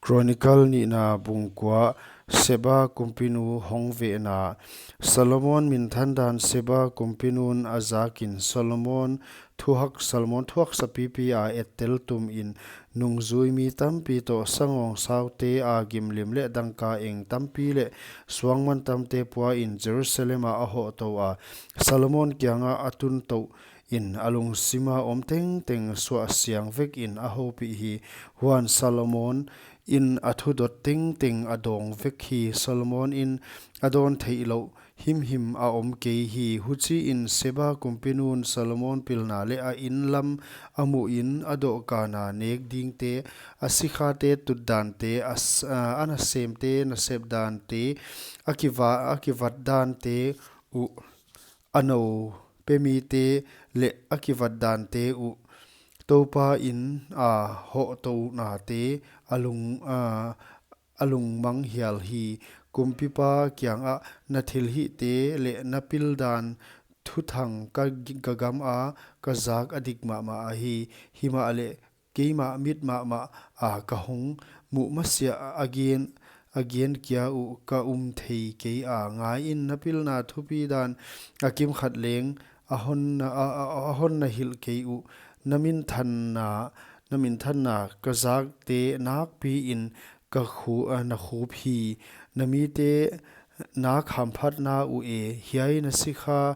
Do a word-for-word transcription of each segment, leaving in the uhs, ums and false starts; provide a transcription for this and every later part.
Chronicle nihna bung kua. Seba kumpinu hong vehna. Solomon minthan dan. Seba kumpinu'n a zakin Solomon thuhak, Solomon thuhaksa pipi a ettel tumin nungzui mi tampi toh sangawng saute a gimlim leh dangka eng tampi leh suangmantamte puain Jerusalem ah a hohtou a, Solomon kiangah a tuntou in a lungsima om tengteng suah siang vekin a houpih hi. Huan Solomon in a thudot tengteng a dawng vek hi. Solomon in a dawn theihlouh himhim a om kei hi. Huchiin Seba kumpinu'n Solomon pilna leh a inn lam a muhin, a dohkana nek dingte, a sikhate tutdante, a s-, a, a nasemte nasep dante, a kiva-, a kivat dante uh, a nou pemite leh a kivat dante uh, Toupa in a hohtounate a lung, a, a lungmang hial hi. Kumpipa kiangah na thilhihte leh na pildan thuthang ka gi-, ka gama ka zak a dik mahmah ahi. Himahleh keimah mit mahmah a ka hong muh masiah a gen, a gen kia uh ka um thei kei a. Ngaiin, na pilna thupidan a kimkhat leng a hon na, a, a, a hon na hilh kei uh. Na minthanna, na minthanna ka zakte nakpiin ka khu-, a, na khup hi. Na mite nak hamphat na uh e. Hiai na sikha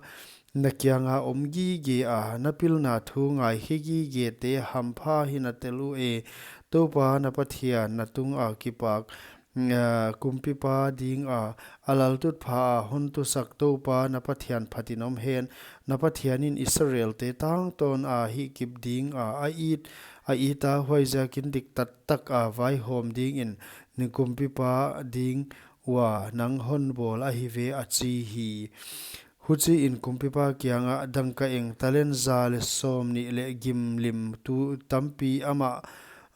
na kianga om gige a, na pilna thu ngaikhe gigete hampha hi na tel uh e. Toupa na Pathian na tunga kipak, a, kumpipa dinga a laltutpha a hon tusak Toupa na Pathian phatin om hen. Na Pathian in Israelte tangtawn a hihkip dinga a it, a ita, huaiziakin diktattak a vaihawm dingin na kumpipa ding ua nang hon bawl ahi ve, a chi hi. Huchiin kumpipa kiangah dangka eng talent za leh sawmnih leh gimlim tu tampi amah,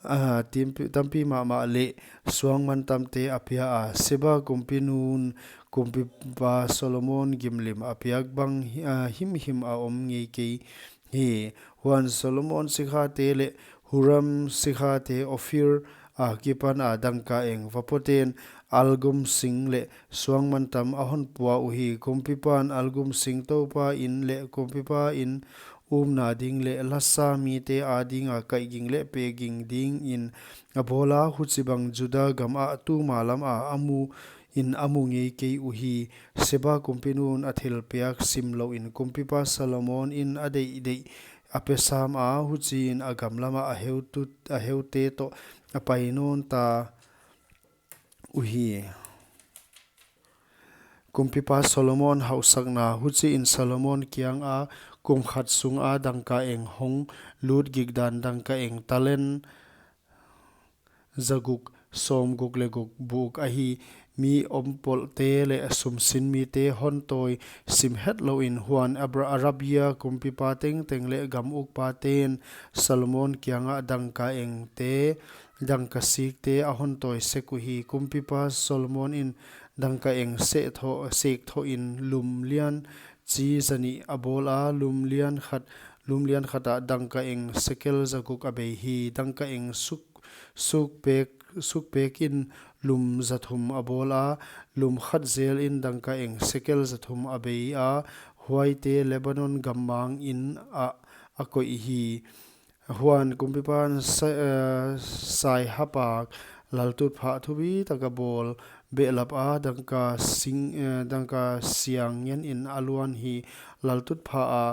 a, timpi-, tampi mahmah leh suangmantamte a pia a. Seba kumpinu'n kumpipa Solomon gimlim a piak bang hi-, a, himhim a om ngei kei hi. Huan Solomon sikhate leh Huram sikhate Ophir akipan a dangka eng vapoten, algum sing leh suangmantam a hon pua uhi. Kumpipan algum sing Toupa in leh kumpipa in umna ding leh lasa mite adinga kaihging leh peging dingin a bawl a, huchibang Juda gama tuma lama a mu in a mu ngei kei uhi. Seba kumpinu'n a thilpiak simlouhin kumpipa Solomon in a deihdeih a pe sam a, huchiin a gam lama a heutut, a heute toh a pai nawnta uhi. Kumpipa Solomon hausakna. Huchiin Solomon kianga kum khat sunga dangka eng hong lut gikdan dangka eng talent zaguk sawmguk leh guk buk ahi. Mi ompolhte leh sumsin mite hon tawi sim hetlouhin, huan Abra-, Arabia kumpipa tengteng leh gam ukpaten Solomon kiangah dangka engte, dangka sikte a hon tawi sek uhi. Kumpipa Solomon in dangka eng sek thoh, sek thohin lum lian chi zanih a bawl a, lum lian khat, lum lian khatah dangka eng sekel zaguk a bei hi. Dangka eng suk, suk pek, suk pekin lum zathum a bawl a, lum khat zelin dangka eng sekel zathum a bei a, huaite Lebanon gammang in ah a koih hi. Huan kumpipan sa-, eh, saihapak laltutphah thupitak a bawl behlap a, dangka sing, eh, dangka siang ngenin a luan hi. Laltutphah a,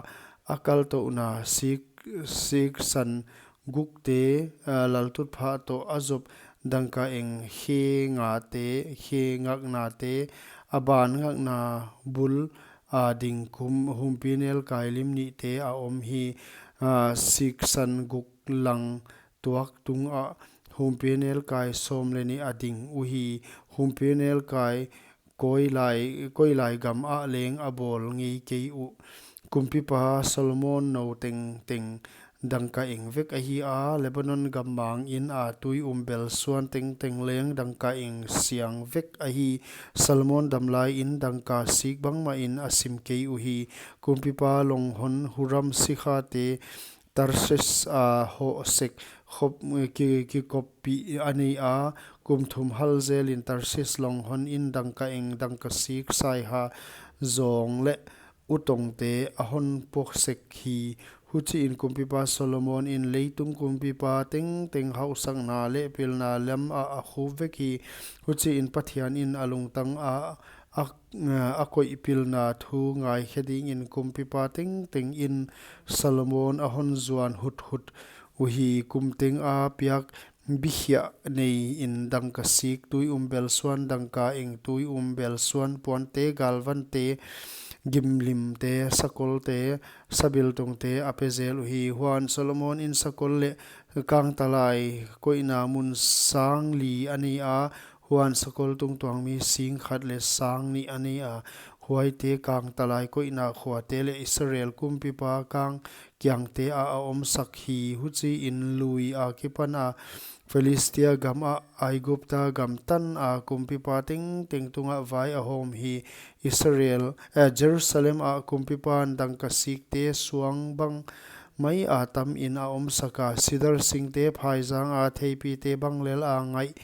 a kaltouhna sik, siksan gukte, eh, laltutphah toh a zop dangka eng khe ngate, khe ngaknate, a ban ngakna bul a ding kum humpinelkai lim nihte a om hi. A, siksan guk lang tuak tungah humpinelkai sawm leh nih a ding uhi. Humpinelkai koilai, koilai gamah leng a bawl ngei kei uh. Kumpipa Solomon nou tengteng dangka eng vek ahi a, Lebanon gammang in a tui um bel suan tengteng leng dangka eng siang vek ahi. Solomon damlaiin dangka sik bangmahin a sim kei uhi. Kumpipa longhon Huram sikhate Tarshish a hoh sek khop, ki, kikoppih a nei a, kum thum hal zelin Tarshish long hon in dangka eng, dangka sik, saiha, zawng leh utongte a hon puak sek hi. Huchiin kumpipa Solomon in leitung kumpipa tengteng hauhsakna leh pilna lam ah a khup vek hi. Huchiin Pathian in a lungtang a, a, a koih pilna thu ngaikhe dingin kumpipa tengteng in Solomon a hon zuan huthut uhi. Kum teng a piak bikhiah neiin dangka sik, tui um belsuan, dangka eng, tui um belsuan, puante, galvante, gimlimte, sakolte, sabiltungte a pe zel uhi. Huan Solomon in sakol leh kangtalai koihna mun sang li a nei a, huan sakol tungtuang mi sing khat leh sang nih a nei a, huaite kangtalai koihna khuate leh Israel kumpipa kang kiangte ah a omsak hi. Huchiin lui akipan a Philistia gam ah Aigupta gam tan a kumpipa tengteng tungah vai a hawm hi. Israel, eh, Jerusalem ah kumpipan dangka sikte suang bang mai a tamin a omsak a, sidar singte phaizang a, theipite bang lel a ngaih,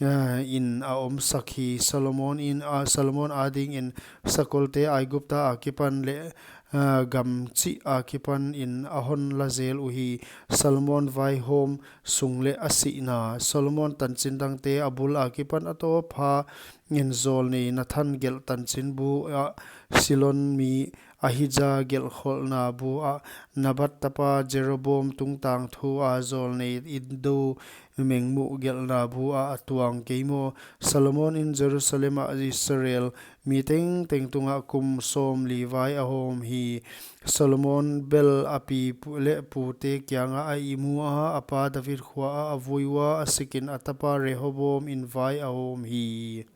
eh, in a omsak hi. Solomon in, a, Solomon adingin sakolte Aigupta akipan leh, eh, gam chih akipanin a hon la zel uhi. Solomon vaihawm sung leh a sihna. Solomon tanchin dangte a bul akipan a tawpin zawlnei Nathan gelh tanchin bu ah, Silon mi Ahija gelhkholhna bu ah, Nebat tapa Jeroboam tungtang thu a zawlnei Iddo mengmuh gelhna bu ah a tuang kei maw? Solomon in Jerusalem ah Israel mi tengteng tungah kum sawmli vai a hawm hi. Solomon bel a pi pu-, leh pute kiangah a ihmu a, a pa David khua ah a vui ua, a sikin a tapa Rehoboam in vai a hawm hi.